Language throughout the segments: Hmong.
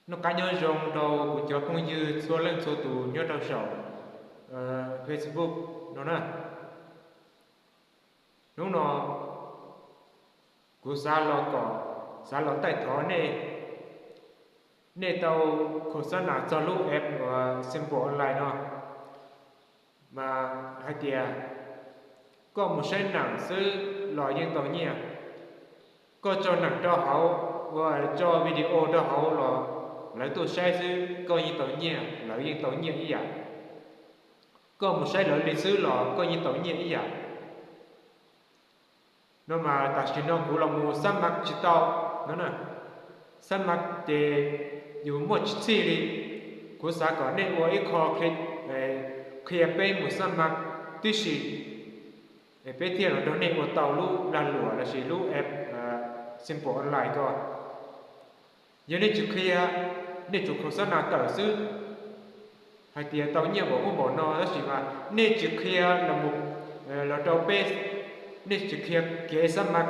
Noj qab nyob zoo rau kuv cov phooj ywg txhua leej txhua tus nyob rau saum Facebook no na. Hnub no kuv xav los kom, xav los taij thov nej, nej tau khos xab nas txog lub app uas Simple Online no, mas hais tias koj mus saib neem xwb los yeej tau nyiaj. Koj tso neem rau hauv, uas tso video rau hauv los lawv tuaj saib xwb koj yeej tau nyiaj, lawv yeej tau nyiaj ib yam. Koj mus saib lawv li xwb los koj yeej tau nyiaj ib yam. No mas tam sim no kuv los mus xab mav tsis tau no na, xab mav ces yus muaj tsis txhij li. Kuv xav kom nej ua ib qho qhia peb mus xab mav tib si, peb thiaj los nrog nej ua tau lub lag luam lossis lub app Simple Online ko. Yog nej tsis qhia, nej tsuas khos xab nas tawm xwb, hais tias tau nyiaj npaum ub npaum no tab sis mas nej tsis qhia los mus, los rau peb, nej tsis qhia kev xab mav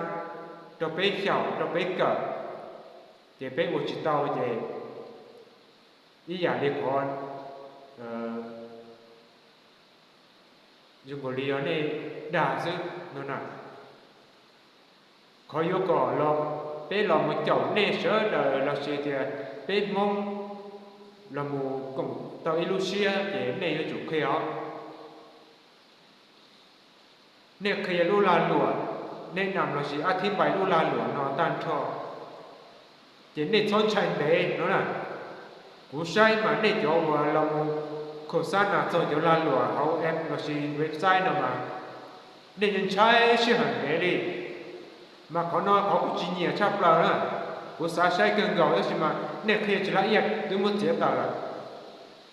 rau peb xyaum rau peb kawm, ces peb ua tsis tau ces ib yam li qhov zoo nkaus li yog nej dag xwb no na. Qhov yuav kom los peb los mus caum nej sawv daws lossis tias peb Hmoob los mus koom tau ib lub siab ces nej yuav tsum qhia os. Nej qhia lub lag luam, nej nam lossis ab thib npais lub lag luam no tag nrho, ces nej txhob ntshai ntev no na. Kuv saib mas nej cov uas los mus khos xab nas txog cov lag luam hauv app lossis website no mas nej yeej ntshai sij hawm ntev li. Mas qhov no qhov kuv tsis nyiam tshaj plaws na. Kuv xav saib kawg nkaus tab sis mas nej qhia tsis laj iaj twb muab txiav tawm lawm.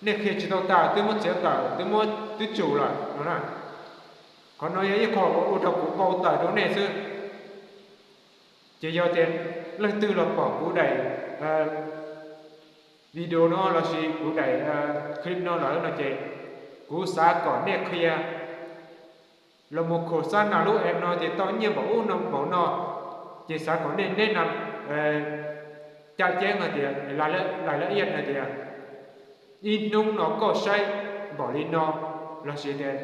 Nej qhia tsis tau tas twb muab txiav tawm, twb muab twb tsum lawm no na. Qhov no yog ib qho uas ua rau kuv npau taws rau nej xwb. Ces yog tias leej twg los pom kuv daim video no lossis kuv daim clip no lawm no ces kuv xav kom nej qhia los mus khos xab nas lub app no ces tau nyiaj npaum ub no npaum no, ces xav kom nej neb na caj ceeb hais tias lais laj iaj hais tias ib hnub no koj saib npaum li no, lossis tias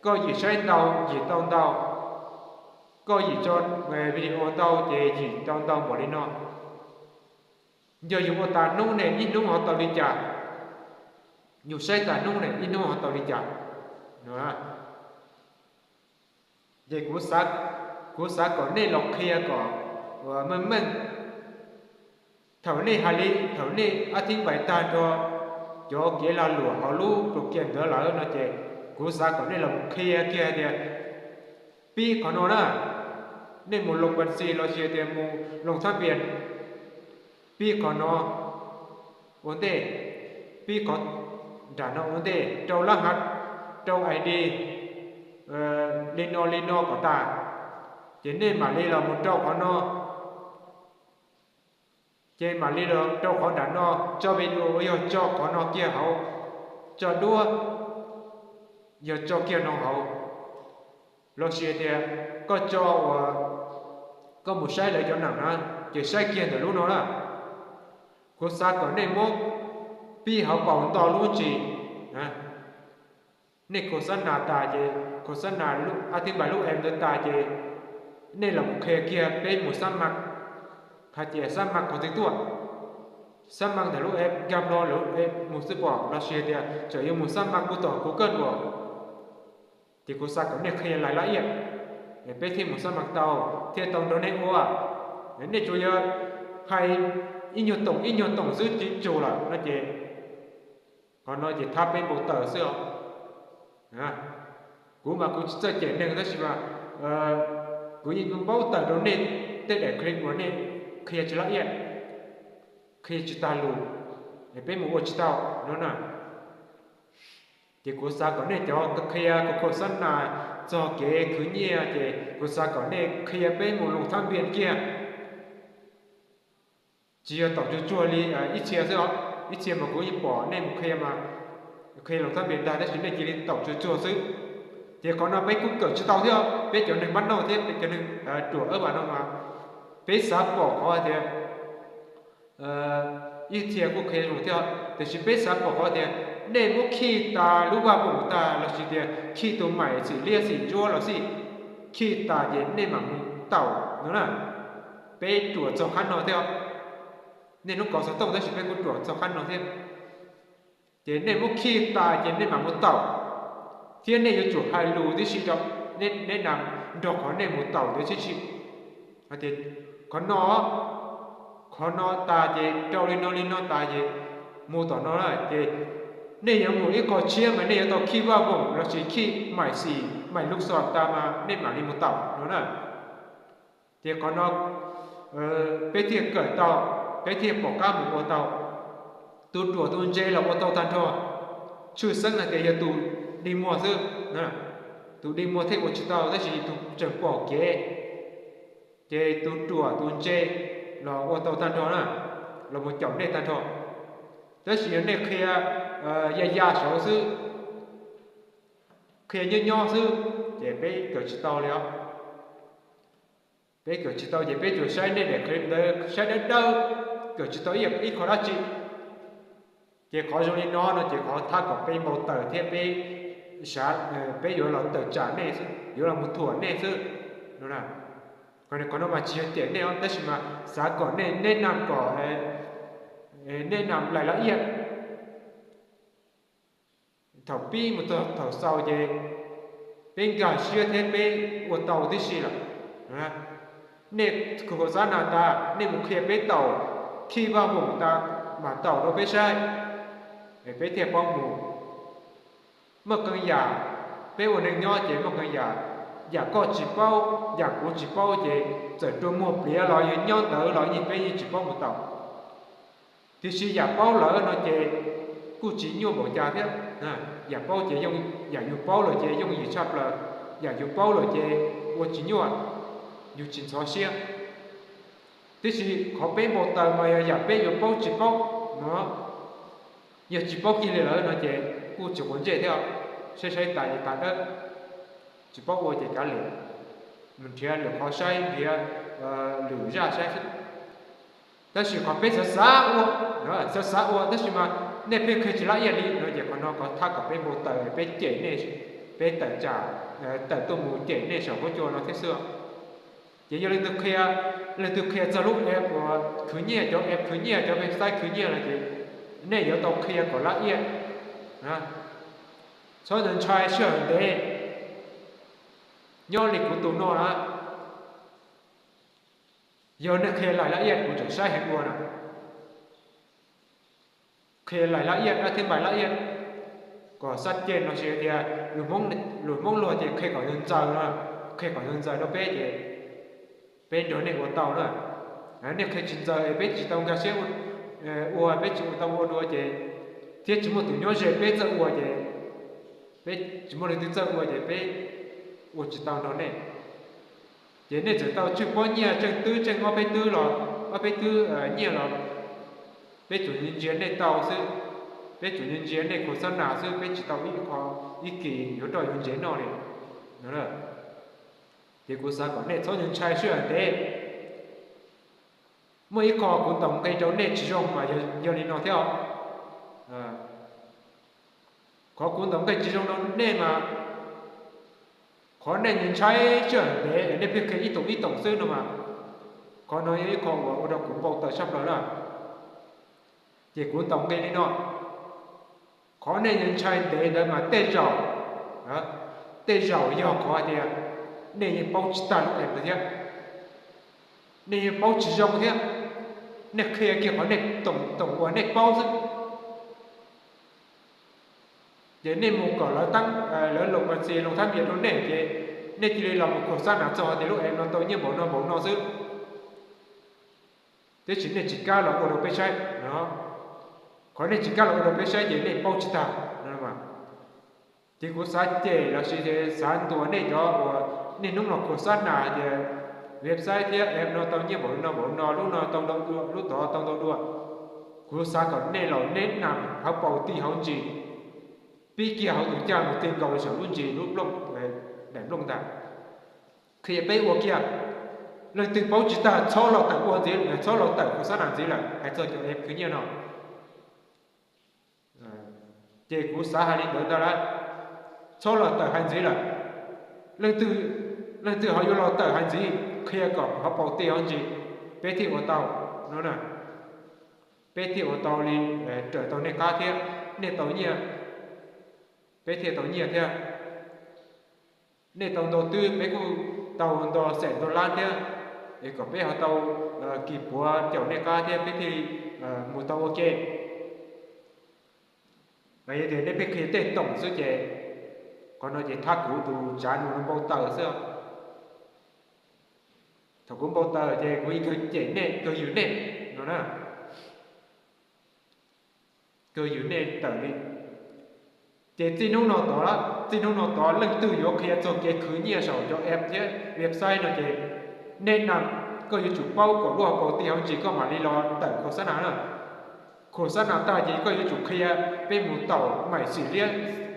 koj yim saib ntau yim tau ntau, koj yim tso video ntau ces yim tau ntau npaum li no. Yog yus ua tas hnub ne ib hnub ho tau li cas? Yus saib tas hnub ne ib hnub ho tau li cas? Ces kuv xav kom nej los qhia kom meej meej. Thaum nej hais li, thaum nej ab thib npais tag nrho cov kev lag luam hauv lub program ntawd lawm no ces kuv xav kom nej los qhia kiag tias pib qhov no na, nej mus loos pas xis lossis tias mus loos thab npias, pib qhov no ua ntej, pib qhov nram no ua ntej, rau lab hav, rau I D li no li no kom tas, ces nej mam li los mus rau qhov no, ces mam li los rau qhov nram no, tso video uas yog tso qhov no kiag hauv, tso duab yog tso kiag no hauv, lossis tias koj tso uas koj mus saib lawv cov neem na, ces saib kiag ntawm lub no na. Kuv xav kom nej muab pib hauv paus nto lub ntsis, nej khos xab nas tas ces khos xab nas ab thib npais lub app ntawd tas ces nej los mus qhia kiag peb mus xab mas, hais tias xab mas qhov twg tuaj, xab mas ntawm lub app nkag plho lawm mus xwb pom, lossis tias tseem yuav mus xab mas kuv tom kuv kawj luam. Ces kuv xav kom nej qhia lais laj iaj, peb thiaj mus xab mas tau, thiaj tau nrog nej ua. Nej tsuas yog hais ib nyuag toom ib nyuag toom xwb tsis tsum lawm no ces qhov no ces thab peb npau taws xwb os. Kuv mas kuv tsis txawj cem neeg tab sis mas kuv yeej npau taws rau nej tej daim clip uas nej qhia tsis laj iaj, qhia tsis tag lus, es peb mus ua tsis tau no na. Ces kuv xav kom nej cov qhia khos xab nas txog kev khwv nyiaj ces kuv xav kom nej qhia peb mus loos thab npias kiag. Tsis yog taum tsuag tsuag li ib txhia xwb os, ib txhia mas kuv yeej pom nej mus qhia mas qhia loos thab npias ntag tab sis nej cia li taum tsuag tsuag xwb. Ces qhov no peb kuj kawm tsis tau thiab, peb cov neeg npab nauj thiab peb cov neeg ruam ab vas no mas peb xav pom qhov hais tias ib txhia kuj qhia zoo thiab, tiam sis peb xav pom qhov tias nej muab khij tas lub vaj voom tag lossis tias khij tus maim xim liab xim ntsuab los xij, khij tas ces nej mam mus taum no na. Peb ruam txog qhab no thiab, niaj hnub kov xov tooj tab sis peb kuj ruam txog qhab no thiab. Ces nej muab khij tas ces nej mam mus taum, thiab nej yuav tsum hais lus tib si rau, nej na, nrog qhov nej mus taum ntawd tib si. Qhov no, qhov no tas ces rau li no li no tas ces mus tom no na ces nej yuav mus ib qho tshiab mas nej yuav tau khij vaj voom lossis khij maim xim maim lub xos tas mas nej mam li mus taum no na. Ces qhov no peb thiaj kawm tau, peb thiaj pom qab mus ua tau. Tus ruam tus ntse los ua tau tag nrho, tshwj xeeb hais tias yog tus dig muag xwb. Tus dig muag thiaj ua tsis tau tab sis tus tseem pom kev, ces tus ruam tus ntse los ua tau tag nrho na, los mus caum nej tag nrho. Tab sis yog nej qhia ya ya saud xwb, qhia nyob nyob xwb, ces peb kawm tsis tau li os. Peb kawm tsis tau ces peb tsuas saib nej daim clip ntawd saib dawb dawb, kawm tsis tau ib qho dab tsi. Ces qhov zoo li no no ces qhov thab kom peb npau taws thiab peb sav, peb yuav los tawm tsam nej xwb, yuav los mus thuam nej xwb no. Qhov no mas tsis yog cem nej os, tab sis mas xav kom nej, nej nam kom, nej nam lais laj iaj. Thaum pib mus txog thaum xaus ces peb nkag siab thiab peb ua tau tib si lawm. Nej khuv xab nas tas nej mus qhia peb taum, khij vaj voom tas mam taum rau peb saib, peb thiaj paub mus. Muaj qee yam, peb ua neeg nyob ces muaj qee yam, yam koj tsis paub yam kuv tsis paub ces txawm rua muag pliav los yog nyob ntawd los yeej peb yeej tsis paub mus taum. Tiam sis yam paub lawm no ces kuj tsis nyuaj npaum cas thiab. Yam paub ces, yam yus paub lawm ces yooj yim tshaj plaws, yam yus paub lawm ces ua tsis nyuaj, yus tsis ntxhov siab. Tiam sis qhov peb npau taws mas yog yam peb yuav paub tsis paub no, yog tsis paub kiag li lawm no ces kuj tsis quav ntsej thiab, saib saib tas tas dawb, tsis paub ua ces kav liam, mus nrhiav lwm qhov saib, nrhiav lwm zaj saib xwb. Tab sis qhov peb xav xav ua, xav xav ua tab sis mas nej pheej qhia tsis laj iaj li no ces qhov no qhov thab kom peb npau taws peb cem nej, peb tawm tsam, tawm tuaj mus cem nej saum huab cua no thiab xwb. Ces yog leej twg qhia, leej twg qhia txog lub app uas khwv nyiaj, cov app khwv nyiaj, cov website khwv nyiaj no ces nej yuav tau qhia kom laj iaj, txhob ntshai sij hawm ntev. Nyob li kuv tus no na, yog nej qhia lais laj iaj kuv tseem saib heev dua na. Qhia lais laj iaj dab thiab npais laj iaj kom xab ceg no sis tias lus Hmoob luag ces qhia kom ntxaws ntxaws no, qhia kom ntxaws ntxaws rau peb ces peb nrog nej ua tau na. Nej qhia tsis ntxaws es peb tsis tau nkag siab ua, peb tsis ua tau ua dua ces, thiab tsis muaj tus nyob ze peb txawj ua ces peb tsis muaj leej twg txawj ua ces peb ua tsis tau nrog nej. Ces nej txawm tau tsheej pob nyiaj, tsheej twb, tsheej ob peb twb los, ob peb twb nyiaj los, peb tsuas ntsia nej tau xwb, peb tsuas ntsia nej khuv xab nas xwb, peb tsis tau ib qho, ib kis yuav roj yuav ntsev noj li no. Ces kuv xav kom nej txhob ntshai sij hawm ntev. Muaj ib qho kuv ntaus nqi rau nej tsis zoo mas yog li no thiab os. Qhov kuv ntaus nqi tsis zoo rau nej mas, qhov nej ntshai sij hawm ntev es nej pheej qhia ib toom ib toom xwb no mas, qhov no yog ib qho uas ua rau kuv npau taws tshaj plaws na. Ces kuv ntaus nqi li no, qhov nej ntshai ntev ntawd mas tej zaum, tej zaum yog qhov hais tias nej yeej paub tsis tag lub app ntawd thiab, nej yeej paub tsis zoo thiab, nej qhia kiag qhov nej toom uas nej paub xwb. Ces nej mus kom lawv tab, lawv loos mas txi loos thab npias rau nej ces nej cia li los mus khuam xab nas txog tias lub app no tau nyiaj npaum no npaum no xwb, tiam sis nej tsis kam los ua rau peb saib no. Qhov nej tsis kam los ua rau peb saib ces nej paub tsis tag no. Ces kuv xav cem los sis xav ntuas nej cov uas niaj hnub los khuam xab nas hais tias website thiab app no tau nyiaj npaum no npaum no, lub no tau ntau dua, lub tod tau ntau dua. Kuv xav kom nej los neb nas hauv paus ti hauv ntsis, pib kiag hauv tus caj mus ti nkaus saum lub ntsis, lub nplooj, daim nplooj ntag, qhia peb ua kiag. Leej twg paub tsis tag txhob los tawm ua ntxiv, txhob los tawm khos xab nas ntxiv lawm, hais txog cov app khwv nyiaj no. Ces kuv xav hais li ntawd ntag lauj, txhob los tawm hais ntxiv lawm. Leej twg ho yuav los tawm hais ntxiv, qhia kom hauv paus ti hauv ntsis, peb thiaj ua tau no na. Peb thiaj ua tau li, raws tau nej qab thiab, nej tau nyiaj, peb thiaj tau nyiaj thiab. Nej tau ntau twb peb kuj tau ntau xees ntau lab thiab, es kom peb ho tau kis puav caum nej qab thiab peb thiaj li mus tau ua ke. Yog tias nej pheej qhia tej toom xwb ces qhov no ces thab kuv tus tsav nws npau taws xwb. Thaum kuv npau taws ces kuv yeej kawg cem nej kawg yws nej no na, kawg yws nej tawm li. Ces txij hnub no tod, txij hnub no tod leej twg yuav qhia txog kev khwv nyiaj saum cov app thiab website no ces nej na, koj yuav tsum paub kom lub hauv paus ti hauv ntsis koj mam li los tawm khos xab nas na. Khos xab nas tag ces koj yuav tsum qhia peb mus taum maim xim liab,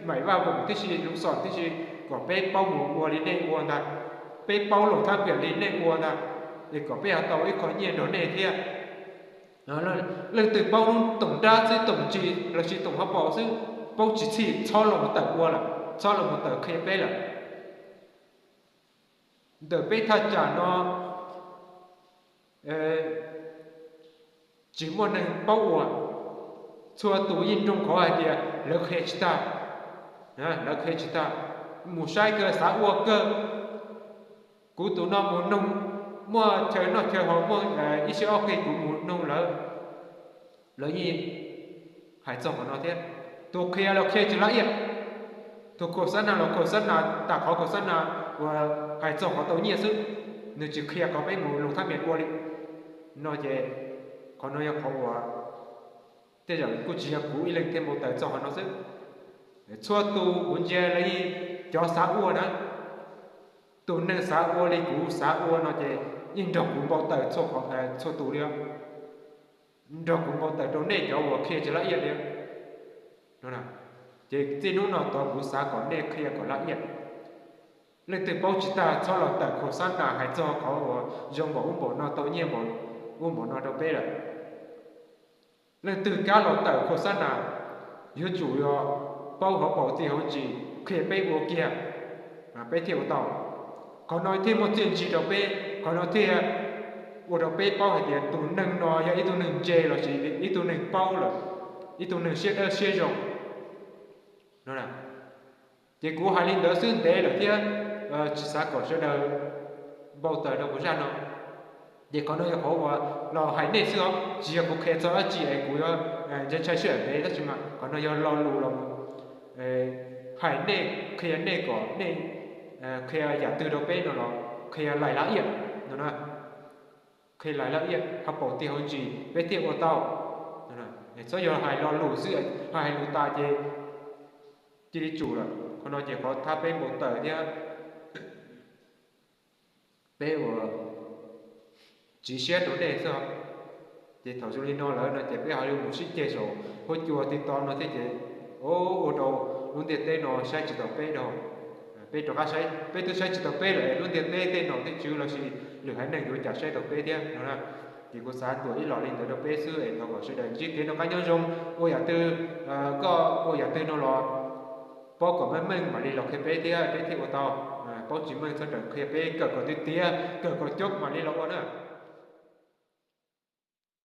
maim vaj voom tib si, lub xom tib si, kom peb paub mus ua li nej ua ntag, peb paub lus thab piam li nej ua ntag, es kom peb ho tau ib qho nyiaj nrog nej thiab. Leej twg paub toom dab xwb, toom ntsis lossis toom hauv paus xwb, paub tsis txhij txhob los mus tawm ua lawm, txhob los mus tawm qhia peb lawm. Ntawm peb thaj tsam no tsis muaj neeg paub ua, txhua tus yeej nroo qhov hais tias lawv qhia tsis tag, lawv qhia tsis tag, mus saib kawg xav ua kawg. Kuv tus no mus noog, muaj chaw noj chaw haus muaj ib sij ob qig kuv mus noog lawv, lawv yeej hais txog qhov no thiab. Tus qhia los qhia tsis laj iaj, tus khos xab nas los khos xab nas tam qhov khos xab nas uas hais txog qhov tau nyiaj xwb, nws tsis qhia qhov peb mus lus thab mias ua li no ces qhov no yog qhov uas tej zaum kuj tsis yog kuv ib leeg thiaj npau taws txog qhov no xwb. Txhua tus kuv ntsia lawv yeej cov xav ua na, tus neeg xav ua li kuv xav ua no ces yeej nrog kuv npau taws txhua tus li, nrog kuv npau taws rau nej cov uas qhia tsis laj iaj li. Ces txij hnub no tod kuv xav kom nej qhia kom laj iaj. Leej twg paub tsis tag txhob los tawm khos xab nas hais txog qhov uas zoo npaum ub npaum no tau nyiaj npaum ub npaum no rau peb lawm. Leej twg kab los tawm khos xab nas, yuav tsum yog paub hauv paus ti hauv ntsis qhia peb ua kiag, peb thiaj ua tau. Qhov no thiaj muaj txiaj ntsig rau peb, qhov no thiaj ua rau peb paub hais tias tus neeg no yog ib tug neeg ntse lossis ib tug neeg paub lawm, ib tug neeg siab dawb siab zoo no. Ces kuv hais li ntawd xwb ntev lawm thiab tsis xav kom sawv daws npau taws rau kuv zaj no. Ces qhov no yog qhov uas los hais nej xwb os, tsis yog kuv qhia txog dab tsi es kuv yuav ntshai ntshai sij hawm ntev, tab sis mas qhov no yog lo lus los hais nej, qhia nej kom nej qhia yam twg rau peb no los qhia lais laj iaj no na. Qhia lais laj iaj hauv paus ti hauv ntsis peb thiaj ua tau. Txhob yog hais lo lus xwb, hais hais lus tas ces cia li tsum lawm. Qhov no ces qhov thab peb npau taws thiab peb ua tsiv siab rau nej xwb. Ces thaum zoo li no lawm no ces peb ho yuav mus sib ceg saum huab cua TikTok no thiab ces ua rau lub ntiaj teb no saib tsis taus peb rau. Peb rov qab saib, peb twb saib tsis taus peb lawm es lub ntiaj teb tej nom tej tswv lossis lwm haiv neeg yuav cas saib taus peb thiab no na. Ces kuv xav tuam ib los li ntawd rau peb xwb es thov kom sawv daws ntsib kev noj qab nyob zoo, ua yam twg, koj ua yam twg no los paub kom meej meej mam li los qhia peb thiab peb thiaj ua tau. Paub tsis meej txhob rawm qhia peb, kawm kom tiav tiav, kawm kom coob mam li los ua na.